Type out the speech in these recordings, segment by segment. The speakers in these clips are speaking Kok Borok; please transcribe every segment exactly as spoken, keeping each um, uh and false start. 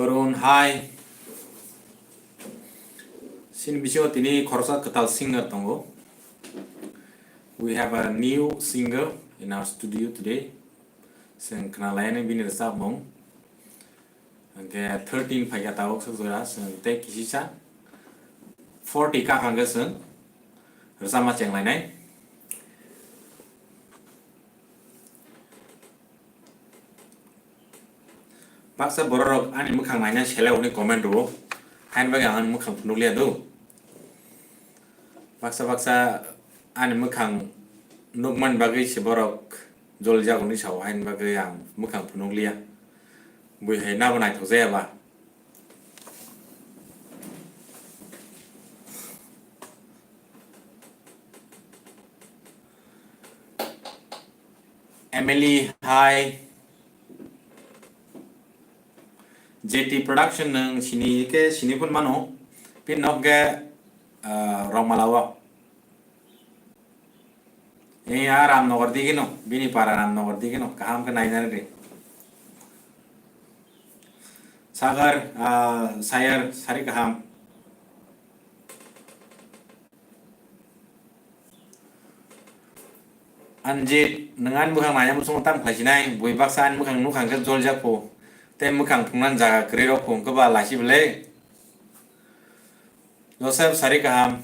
Barun, hi. Chini bisingo tini khoroksa kwtal singer tongo. We have a new singer in our studio today. Chwng khna lainai bini rwchapmung. Hwnkhe thirteen phaikha tabuk swk jora, chwng tei kisisa forty kakhang khe chwng rwchapma chenglainai. Baksa bororok ani mwkhang naina selai hwnwi comment rwo, haini bagwi ang ani mwkhang phunukliya do. Baksa baksa ani mwkhang nukmani bagwi se borok jolijak hwnwi sao, haini bagwi ang mwkhang phunukliya. Bui hai nabo naithokjaya ba? Emily, hi. J T Production nwng sini khe sini phun mano. Pin nok ge, ah, Rongmala o. Ni a Ramnagar digi no, bini para Ramnagar digi no, kaham khe nainani ri. Sagar, ah, Sayar, sari kaham. Anjit, nwng ani mwkhang naina muchungo tam khlai sinai, bui baksa ani mwkhang nukha hwnkhe joljak pho, tei mwkhang phungnani jaga kwrwi rok pho hwnkhe ba lachi bwle. Joseph, sari kaham.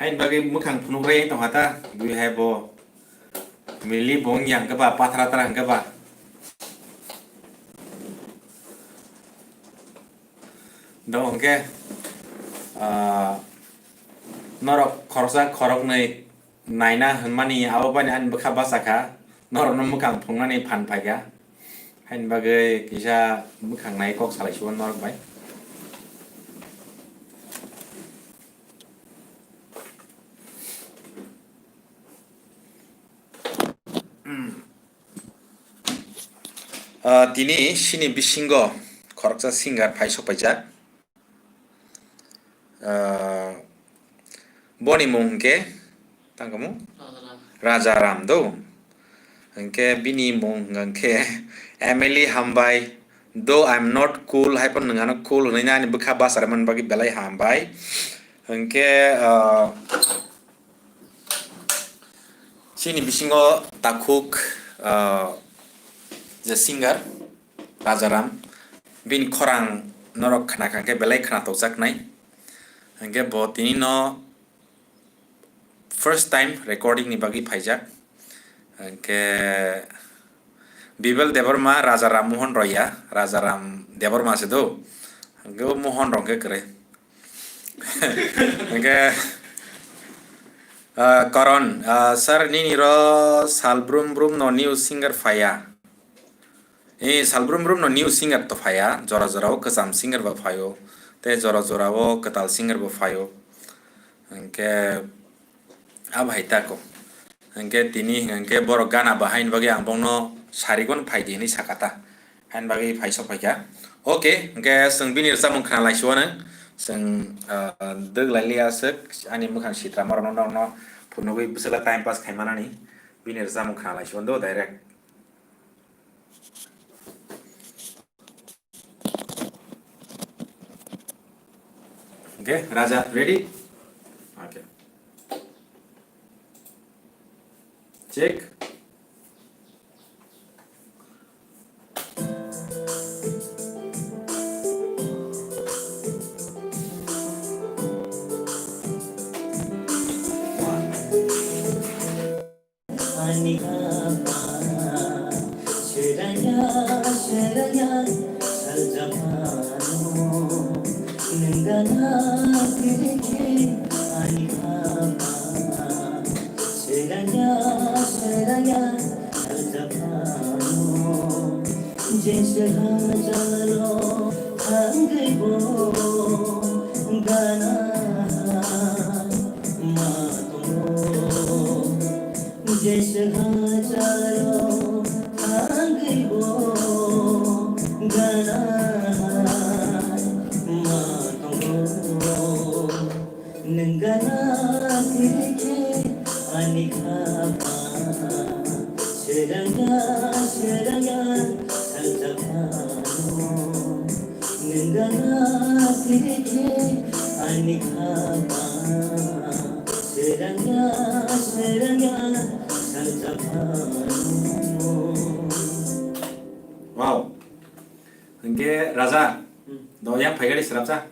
Haini bagwi mwkhang phunukrai tongkha ta, bui hai bo mili bo wng yang khe ba, pathra tra hwnkhe ba. Do hwnkhe, ah, norok khoroksa khoroknwi naina hwnmani abo bani ani bwkha bachakha, norokno mwkhang phunuknani phan phaikha. Haini bagwi kisa mwkhang nai kok salai sugo norok bai. Ah, tini chini bisingo khoroksa singer phai sokpaijak. Ah, boni mung hwnkhe, tang kamo? Rajaram. Rajaram do. Hwnkhe bini mung hwnkhe Emily Hambai. Though I'm not cool, hai phano nwng ano cool hwnwi ani bwkha bachar man bagwi belai hambai. Hwnkhe, ah, chini bisingo takhuk, ah, je singer, Rajaram, bini khorang norok khna kha khe belai khna tokjaknai. Hwnkhe bo tini no first time recording ni bagwi phaijak. Hwnkhe Bibel Debbarma, Rajaram Mohan Roya, Rajaram Debbarma se do. Hwnkhe o Mohan rok khe kwrwi. Hwnkhe, ah, Karan, ah, sir, nini ro sal brum brum no new singer phaiya. E, sal brum brum no new singer to phaiya, jora jora o kwcham singer bo phaio, tei jora jora o kwtal singer bo phaio. Hwnkhe, abo hai tako. Hwnkhe tini hwnkhe borok gana bahai ni bagwi ang bongno sarigon phai di hinwi sakha ta. Haini bagwi phai sok phaikha. Okay, hwnkhe chwng bini rwchapmung khna lai suano. Chwng, ah, dwk lai liya aswk ani mwkhang sitra marokno norokno phunugwi bwswla time pass khai manani. Bini rwchapmung khna lai suano do direct. Okay, Raja, ready? Okay. Check. Ani khama seraina seraina saljaphano, nwng gana phirikhe ani khama seraina seraina saljaphano, jesa hajalo thangwi bo gana ma tongo. Jesa hajalo thangwi bo gana ma tongo. Nwng gana phirikhe ani kha Srangya, srangya, salsa phano. Nungana kiri khe ani khapa. Srangya, srangya, salsa phano. Wow. Hingke Raja, hmm, do yang phaigari srapsa.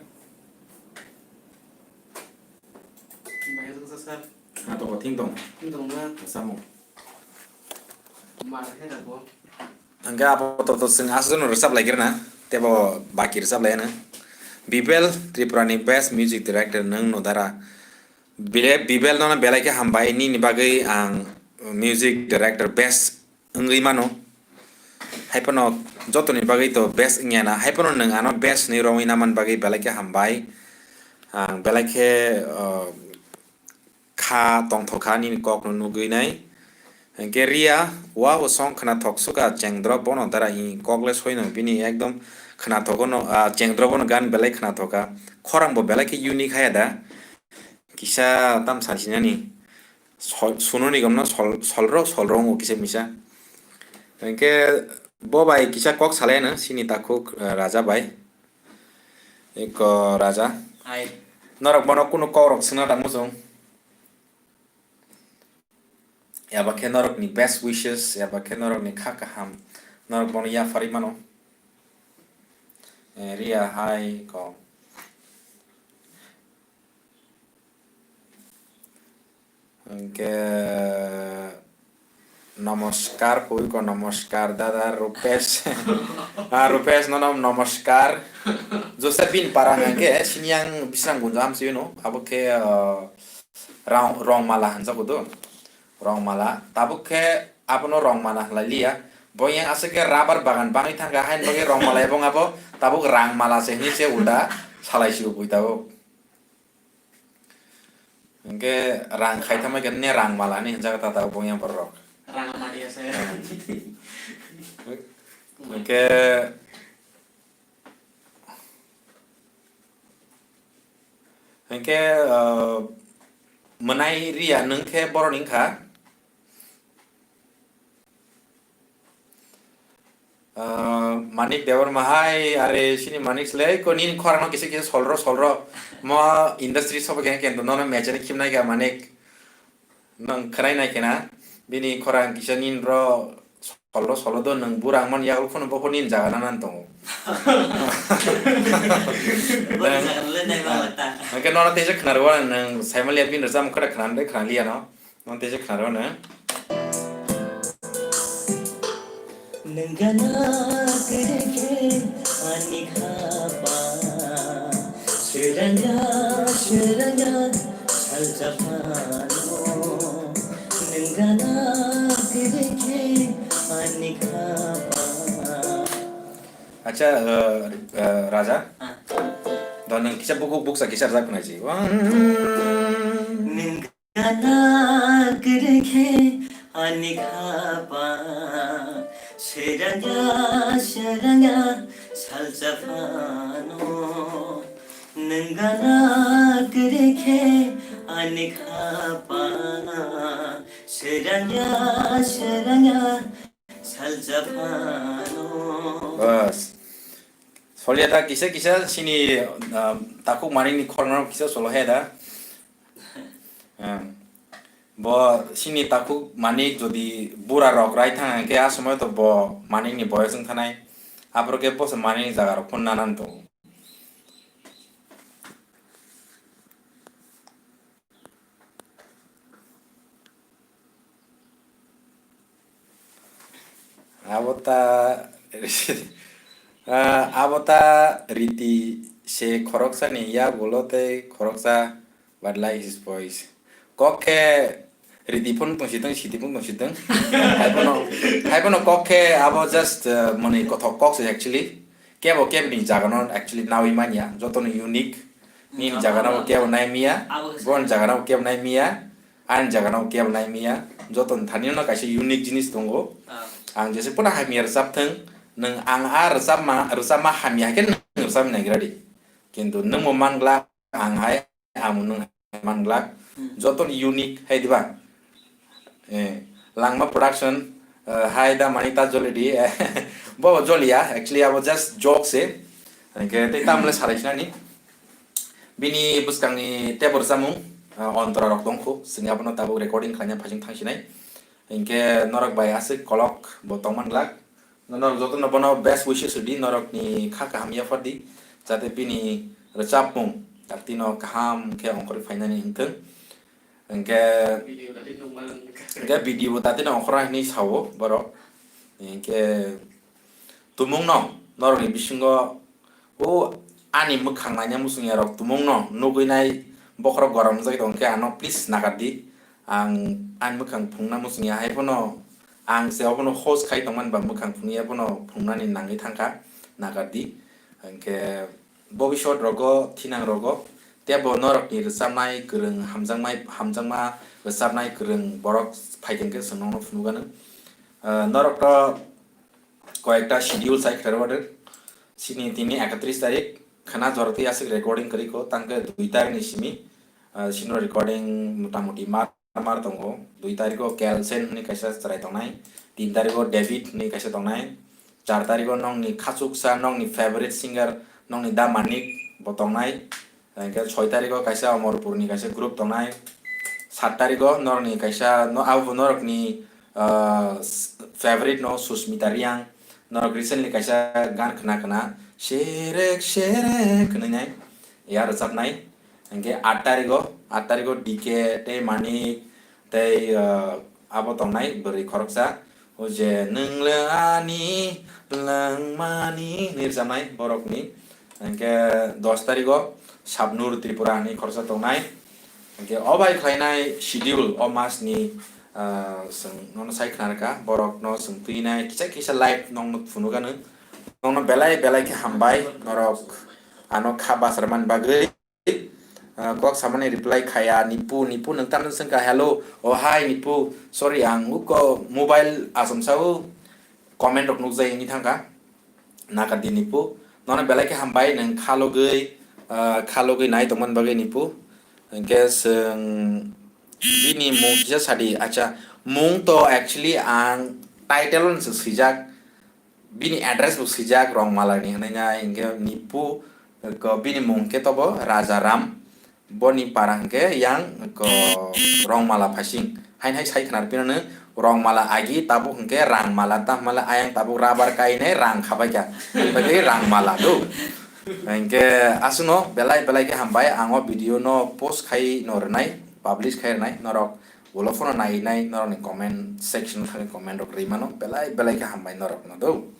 Bahai joksa sir. Ha, to thing tong. Thing tong na. Samo. Mar he da bo. Hingke apo to to sing aswk no rwchap lai kir na. Tebo baki rwchap lai na. Bibel Tripura ni best music director nung no dara. Bile-, Bibel no belai khe hambai nini bagwi ang music director best wngwi mano. Haiphano jotoni bagwi to best wngya na. Haiphano nwng ano best hwnwi romwi naman bagwi belai khe hambai. Ang belai khe, uh, kha tongthokha nini kokno nugwi nai. Hingke Ria, wow, song khwnathok suka chengdrop bono dara i kokle soino bini ekdom khwnathok no, ah, chengdrop bono gan belai khwnathokha. Khorang bo belai khe unique haya da. Kisa tam sansinani. Sol-, sunoni gomno sol-, solrok, solrok wngkha kisa misa. Hingke bo bai kisa kok salai ano, sini takhuk, eh, Raja bai. Eko Raja. Hai. Norok bono kunu kokrok swngna da muchung. Eba khe norokni best wishes, eba khe norokni kha kaham, norok bono yapharwi mano. Eh, Ria hai kok. Hingke, namaskar, pui ko namaskar, dada Rupesh. Ah, Rupesh, nono namaskar. Joseph bin para hingke, sini ang bisrang gunjo ham siyuno. Abo khe, ah, rong, rong mala hansa kudu. Rong mala. Tabuk khe abono rong mala halai liya. Bo yang aswk khe rubber bagan bangwi thangkha, hain bagwi rong mala ebong abo. Tabuk rang mala se hini se ulta salai si ubui tabuk. Hingke rang khai tangma khe ne rang mala ni hinjak ta ta bongya borok. Rang mani ase. Hingke, hingke, uh, mwnai Ria nwng khe borok ni wngkha. Ah, Manik Debbarma hai, are sini Manik slei ko nini khorang no kisa kisa solro solro. Mo industry sobo khe kento nono mechanic khim nai kha Manik. Nang khwnai nai khe na. Bini khorang kisa nini ro solro solro do nang burang man yagul phone bo nini jaga na nan tongo. Bo jaga le nai ba ta. Hingke nono teisa khwnarwo nang saimaliya bini rwchapmung khwda khwna de khwna liya no. Nono teisa khwnarwo no. Nung gana kere khe ani khapa. Srangya, srangya, salsa phano. Nung gana kere khe ani khapa. Acha, uh, uh, Raja. Ah. Do nung kisa bukuk buksa kisa rwchap khwna ji. Nung Gana kere khe ani khapa, srangya srangya salsa phano. Nung gana kere khe ani khapa, srangya srangya salsa phano. Bas. Solya ta kisa kisa sini, ah, takhuk Manik ni khorang no kisa solo he da. Ah, bo sini takhuk Manik jodi bura rok rai thang khe a somoi to bo Manik ni boyos wng thanai. Aphuru khe bo se Manik ni jaga rok phun nanan tongo. Abo ta, ah, abo ta riti se khoroksa ni yagulo tei khoroksa but like his voice. Kok khe riti phone tong si tong, siti phone tong si tong. Hai bono, hai bono kok khe abo just, uh, mani kothok kok se actually. Kebo kebo ni jaga no actually nawi manya, joto ni unique. Nini jaga no kebo nai miya, bon jaga no kebo nai miya, ani jaga no kebo nai miya, joto ni thani no kaisa unique jinis tongo. Ang jese pura hamya rwchap thung, nung ang a rwchapma, rwchapma hamya khe nung rwchapna gira di. Kintu nung bo man glak, ang hai, ang nung hai man glak, joto ni unique hai diba? Eh, Langma Production, Uh, hai da mani ta joli di. Bo joli ya, actually abo just joke se. Hingke tei tamle salai sinani. Bini bwskangni tebor chamung, uh, ontora rok tongkhu. Sini abono tabuk recording khlaina phajing thangsinai. Hingke norok bai aswk kolok bo tongman glak. Norok jotono bono best wishes rwdi, norokni kha kaham yaphardi, jate bini rwchapmung daktino kaham khe ongkhorwi phainani wngthung. Hingke, hingke video bo daktino ongkhorna hinwi sao borok. Hingke tumungno norokni bisingo o ani mwkhang naina muchungyarok tumungno nugwi nai bokhorok gorom wngjakhi tongkhe ano please nakardi. Ang ani mwkhang phungna muchungya hai phano ang se obono host khai tongmani ba mwkhang phungya phano phungnani nangwi thangkha, nakardi. Hingke bobisot rogo thinang rogo tebo norokni rwchapnai kwrwng hamjakmai, hamjakma rwchapnai kwrwng borok phaikhe chwng nokno phunukgano. Ah, norokto koyekta schedule sai khwlai rwbadir. Sini tini ekatris tarik khwna jora twi aswk recording kwrwi kho, tangkhe dui tarik ni simi, ah, sino recording motamuti mar mar tongo. Dui tariko Kelsen hwnwi kaisa chwrai tongnai, tin tariko David hwnwi kaisa tongnai, char tariko nokni khachuksa, nokni favorite singer, nokni Da Manik bo tongnai. Hingke soi tariko kaisa Omorpurni kaisa group tongnai, sat tariko norokni kaisa, no, abo norokni, ah, s-, favorite no Susmita Riang, norok recently kaisa gan khna khna, Serek Serek hwnwi nai, ya rwchapnai. Hingke aat tariko, aat tariko D K tei Manik tei, ah, abo tongnai bwrwi khoroksa. O je nwng le ani langmani hwnwi rwchapnai borokni. Hingke dos tariko Sabnur Tripura hwnwi khoroksa tongnai. Hingke o bai khlainai schedule o masni, ah, chwng nono sai khna rwkha, borokno chwng twinai kisa kisa live nokno phunukgano. Nokno belai belai khe hambai norok ano kha basarmani bagwi. Ah, kok samani reply khaya, Nipu, Nipu nwng tamni swngkha, hello, oh hi Nipu, sorry, ang uko mobile asomsao comment rok nukjai wngwi thangkha, nakardi Nipu, nono belai khe hambai nwng khalogwi, ah, khalogwi nai tongmani bagwi Nipu, hwnkhe chwng bini mung kisa sadi, acha, mung to actually ang title o se swijak, bini address bo swijak Rongmala ni hwnwi nai, hwnkhe Nipu, ko bini mung khe tobo Raja Ram, boni para hwnkhe yang ko Rongmala Phasing. Hain hai sai khwna rw pinano Rongmala agi tabuk hwnkhe Rangmala, ta hwnmale ayang tabuk rabar kainai rang khabaikha, bagwi Rangmala do. Hwnkhe aswkno belai belai khe hambai, ang o video no post khai no rwnai, publish khai rwnai, norok ulo phano nai nai norokni comment section thangwi comment rok rwi mano, belai belai khe hambai norokno do.